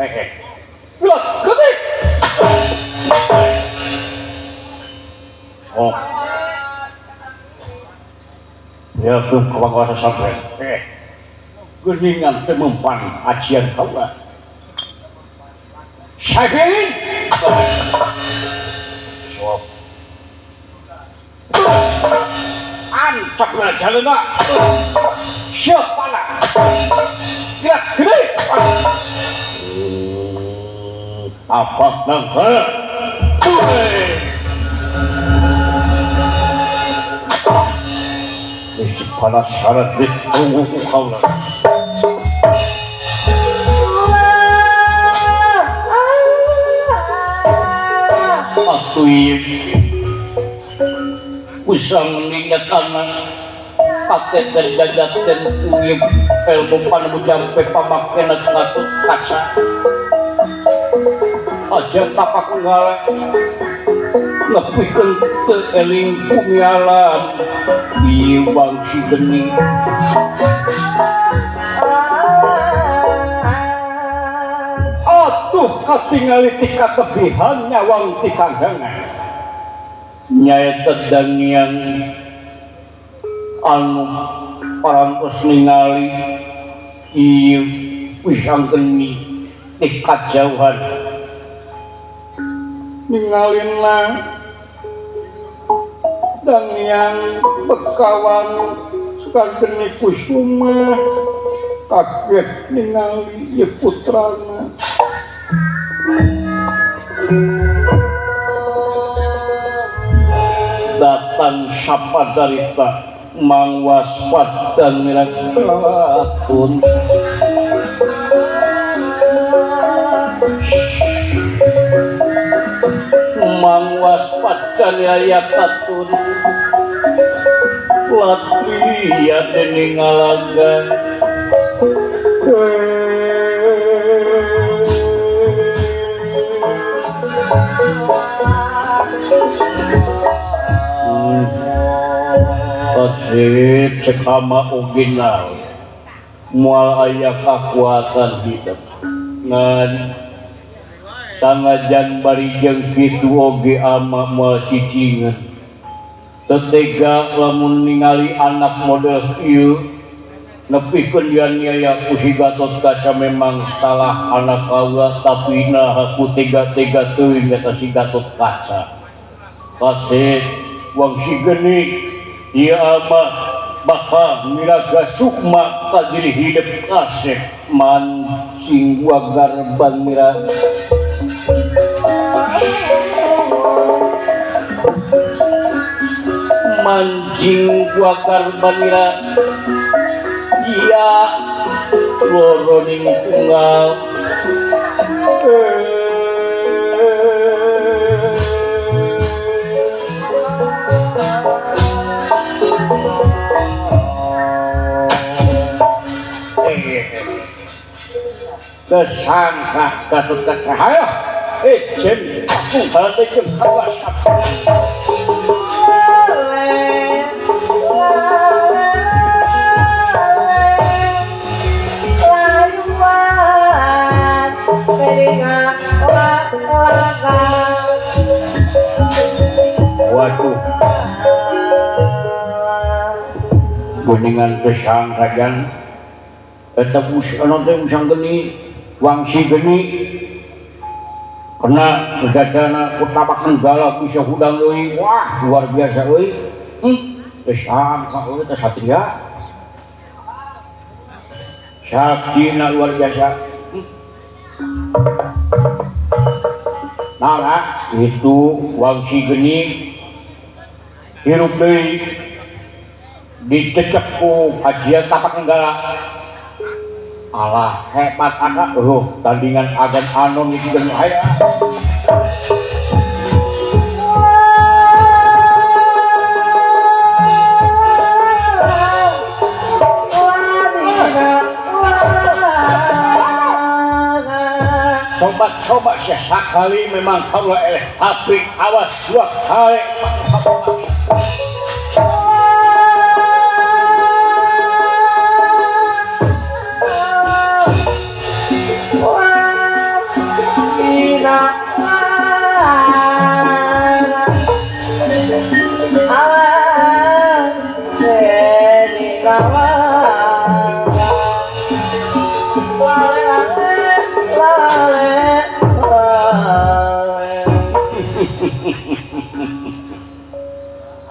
Gerak gede. Sok. Ya keun sampai. Geningan teu mempan ajian kaula. Sabirin. Sok. Ancak na jalana. Siapa lah? Gerak gede. Apa nang Wis penasaran ditunggu ku kaula. Atuh ieu usang ningatana kaketer dadaten ieu ilmu panemu jampe pamakena Gatot Kaca. Aja tapak ngala nepikeun teu eling bumi alam ieu wangsi geni. Atuh katingali ti katebihan nyawang ti kanggangan nyaeta dangian anu parantos ningali ieu wisang geni ti kajauhan ningalina dangian bekawan Sukageni Kusuma kaget ningali ieu putrana. Datang sapadarita mangwaspadan mirakatun. Mangwaspadan yakatun latria dening ngalaga. Asik cekama original mual aya kakuatan hidup ngan sanajan bari jeung kitu oge ama moal cicingan tetega lamun ningali anak model ieu nepikeun dianiaya ku si Gatot Kaca memang salah anak kaula tapi nah ku tega-tega teuing eta si Gatot Kaca. Kasih wang si geni ieu ama bakal miraga sukma ka diri hidup kasih mancing wagarban mira mancing wagarban mira iya loro ning tunggal. Kesangka Gatot Kaca hayo ijen aku hati jeung kawas. Waduh, kuningan kesangka jan eta anu teh usang geni wangsi geni kena dadana ku tapak nenggala bisa hudang euy. Wah luar biasa euy. Kesangka euy teh satria saktina luar biasa. Nah itu wangsi geni hirup deui dicecek ku ajian tapak nenggala. Alah hebat akak tandingan agan anom iki geus aya. Coba-coba sekali memang kaula eleh tapi awas dua kali.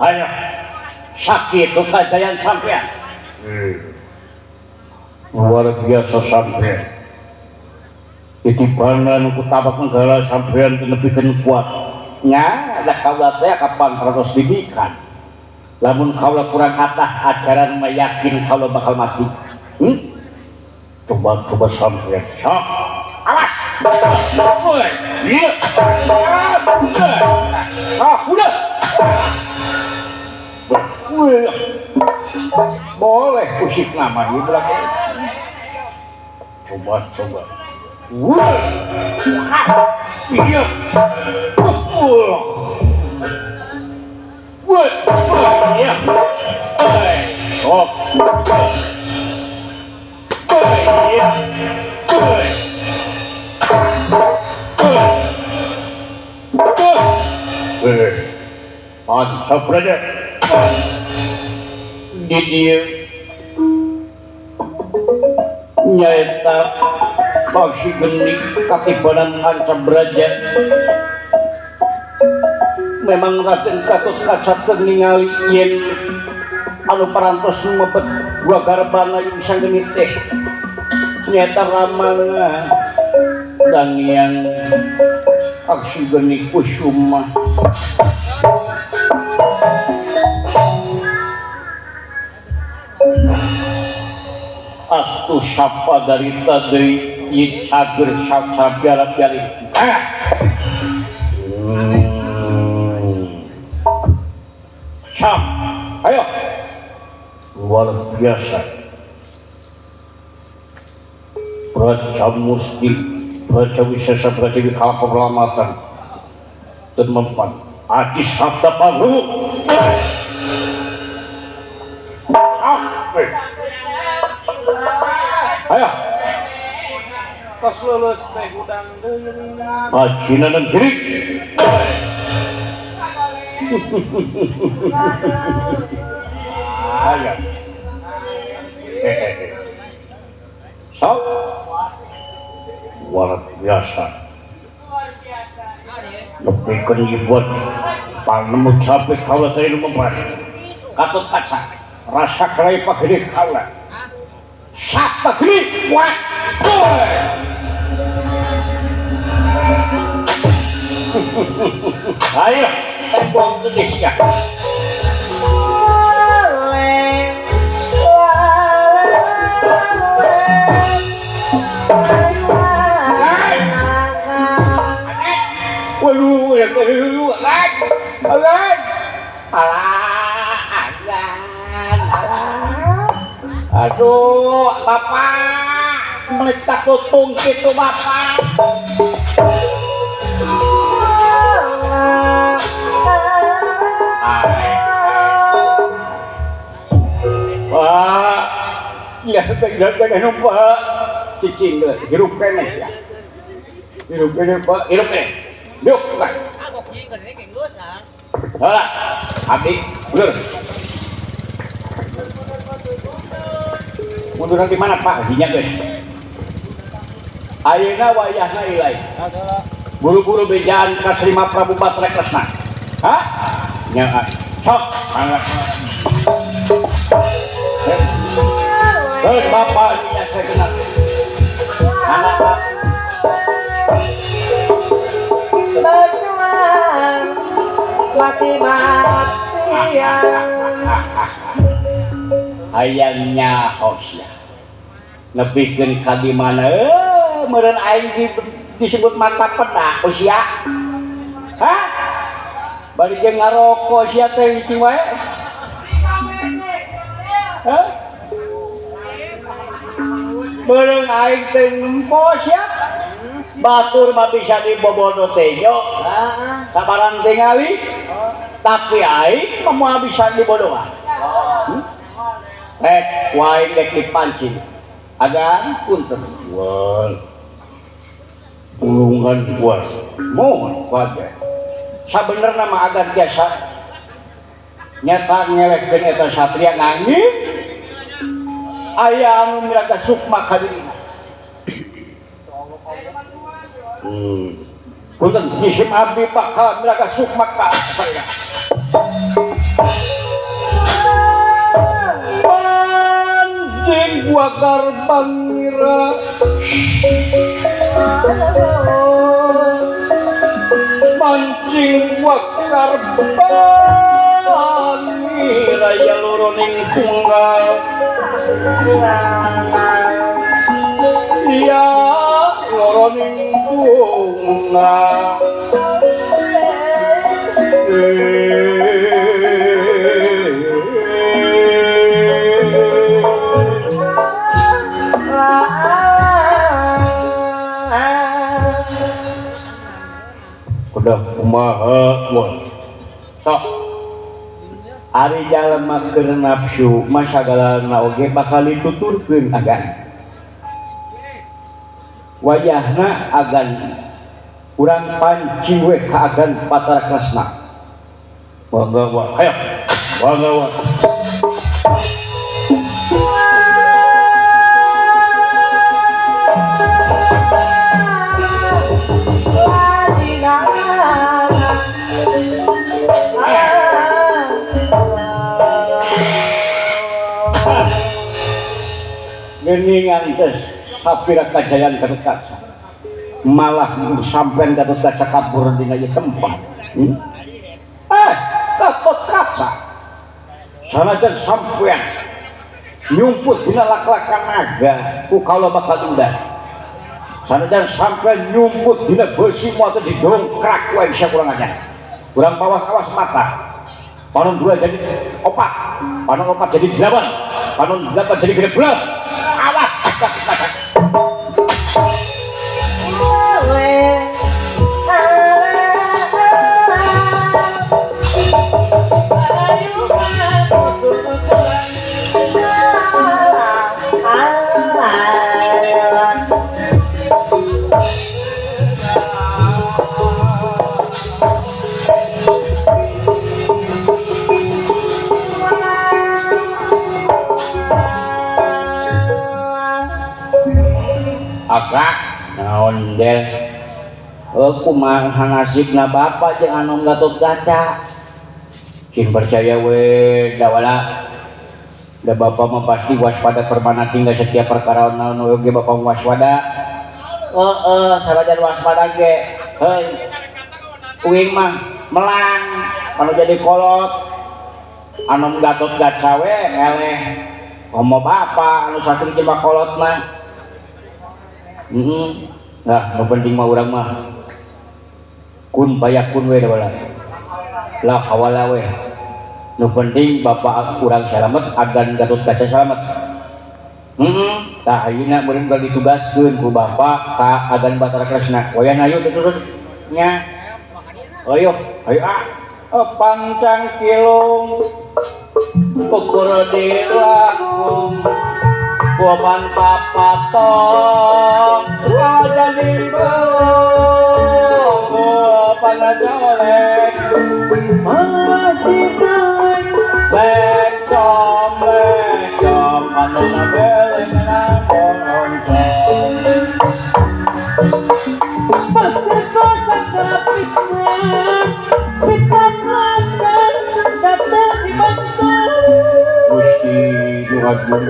Ayo, sakit kajayaan sampean. Luar biasa sampean. Titipanan ku tabak negara sampean nepikeun kuat. Nya da kaula teh kapan parantos didikan. Lamun kaula kurang atah ajaran mah yakin kaula bakal mati. Coba-coba sampean. Sok. Awas. Iya. Ah, udah. Boleh usik nama di belakang. Coba-coba. Iya. Iya. Oh. Iya. Mantap aja. Di dieu nyaeta Paksi Geni katibanan Ancam Braja. Memang Raden Gatotkaca teu ningali yen anu parantos mebet dua garbana yang sanggeni teh nyaeta Ramana dan yang Paksi Geni Kusuma. Atuh sapa dari tadi yi cager sabiara-biari. Sam, ayo. Luar biasa. Praja Musti, Praja Wisesa, Praja Wikala Perlamatan dan mempan Adi Sabda Pangu. Ayo. Tos lulus teh hudang deui. Ajina dan kiri. Ayo. Sok. Luar biasa. Nepikeun dibuat panemu capek kaula teh nu mempan. Gatotkaca rasa kerai pagede kaula. Sabda geni kuat. Ayo, tembok geus ya. Waduh, ya waduh, agan, alah, agan, alah. Aduh, bapak, meletak lutung gitu bapak. Pak, ya, ya, Pak, cicing hirup keneh ya, hirup keneh Pak, hirup keneh, hirup kan. Alah, abdi, mundur. Mundur di mana Pak? Dinya guys. Ayeuna wayahna ilai. Buru-buru bejaan ka Sri Prabu Batra Kresna. Hah? Nya, sok, mangga. Terus bapak ini saya kenal. Anak Pak. Berjuang mati-matian. Hayangnya hosya. Nepikeun ka di mana? Meureun aing disebut mata peda usia. Hah? Bari jeung ngaroko sia teh cing wae. Hah? Meureun aing teh nempo sia. Batur mah bisa dibobodo teh nyo. Sabaran tingali. Tapi aing mah moal bisa dibodohan. Rek wae dek dipancing. Agan punten. Wah. Ulungan kuat. Mohon wae. Sabenerna mah agan biasa nyata ngelehkeun eta satria nanging aya anu miraga sukma ka dirina. Punten isim abdi bakal miraga sukma ka saya. Pancing gua garbangira mancing gua garbangira ya loroning tunggal ya loroning tunggal. Udah kumaha wah sok ari jalma keur nafsu mah sagalana oge bakal dituturkeun agan wayahna agan urang pancing we ka agan Batara Kresna mangga wa hayo mangga wa geningan tes sapira kajayaan Gatot Kaca malah sampean Gatot Kaca kabur dina ieu tempat. Gatot Kaca sanajan sampean nyumput dina lak-lakan naga ku kaula bakal udah sanajan sampean nyumput dina besi moal teu didongkrak wae bisa kurang ajar urang pawas-awas mata panon 2 jadi 4 panon 4 jadi 8 panon 8 jadi 16. Awas Gatot Kaca. Akak naon del kumaha nasibna bapak jeung anom Gatot Kaca cing percaya we dawala da bapak mah pasti waspada permana tinggal setiap perkara naon oge bapak waspada heeh sanajan waspada ge heuy uing mah melang anu jadi kolot anom Gatot Kaca we eleh komo bapak anu satri jelema kolot mah. Nah, nu penting mah urang mah kun payakun we wala. La hawala we. Nu penting bapak urang salamet agan Gatot Kaca salamet. Tah ayeuna meureun bari ditugaskeun ku bapak ka agan Batara Kresna. Wayahna ayo tutut nya. Ayo, ayo ah. Pangcang kilung ukur dilaku Kuman papatong jadi belum panajolek lecom lecom anu nabeleng naboncong Gusti Agung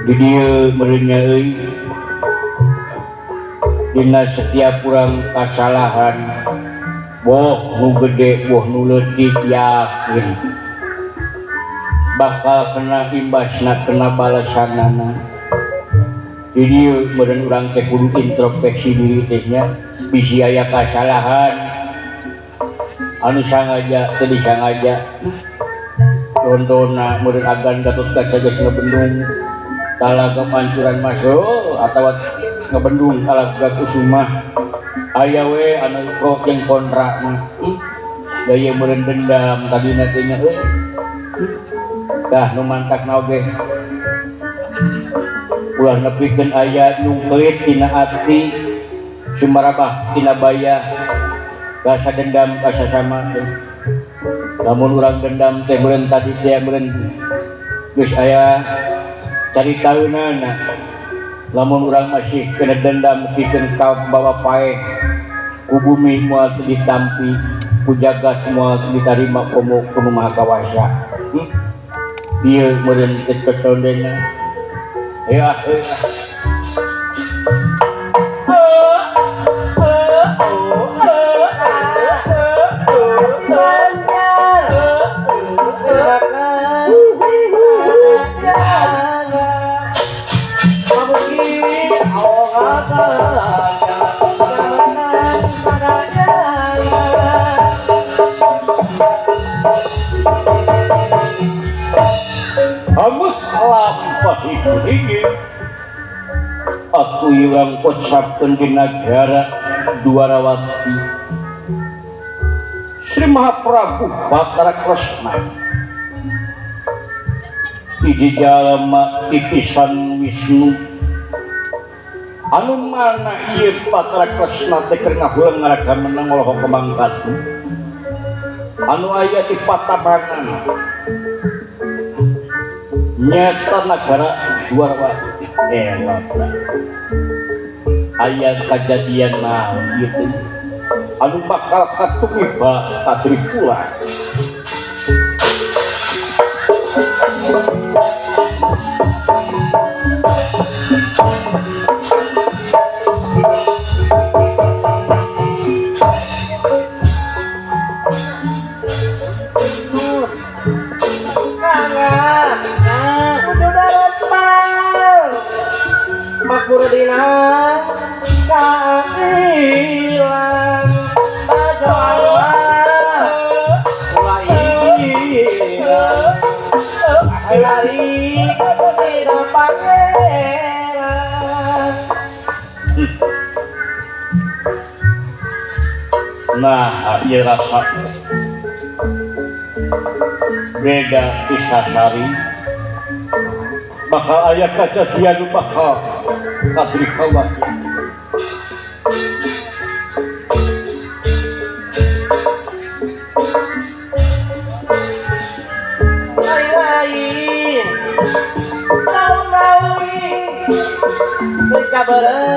di dieu meureunnya euy dina setiap urang kasalahan boh nu gede boh nu leutik yakin bakal kena imbasna kena balasanana. Di dieu meureun urang teh kudu introspeksi diri teh nya bisi aya kasalahan anu sangaja teu disangaja. Contona meureun agan Gatot Kaca geus ngebendung talaga pancuran masuk atawa ngebendung talaga kusumah aya we anu pro jeung kontra mah da ieu meureun dendam tadina teh nya euy tah nu mantakna oge ulah nepikeun aya nyungkeut dina ati Sumarabah tina baya rasa dendam rasa sama teh. Lamun urang dendam teh meureun tadi teh meureun geus aya caritaeunana. Lamun urang masih kena dendam pikeun ka bawa paeh ku bumi moal teu ditampi ku jagat moal teu ditarima komo ku Nu Maha Kawasa. Ieu meureun teh ketondena. Ya, ya. Hangus lampah hiji aku urang kocapkeun di nagara Dwarawati Sri Mahaprabu Batara Kresna hiji jalma titisan Wisnu anu mana ieu Batara Kresna teh keur ngahuleng ngaraga menang olohok kemangkat anu aya di Patabanan nyata nagara Dwarawati elok aya kajadian naon ieu teh anu bakal katumiba kadripula. Nah, ieu rasa beda Isasari bakal aya kajadian bakal kadrikawati. Lain-lain raung-raung kaberes.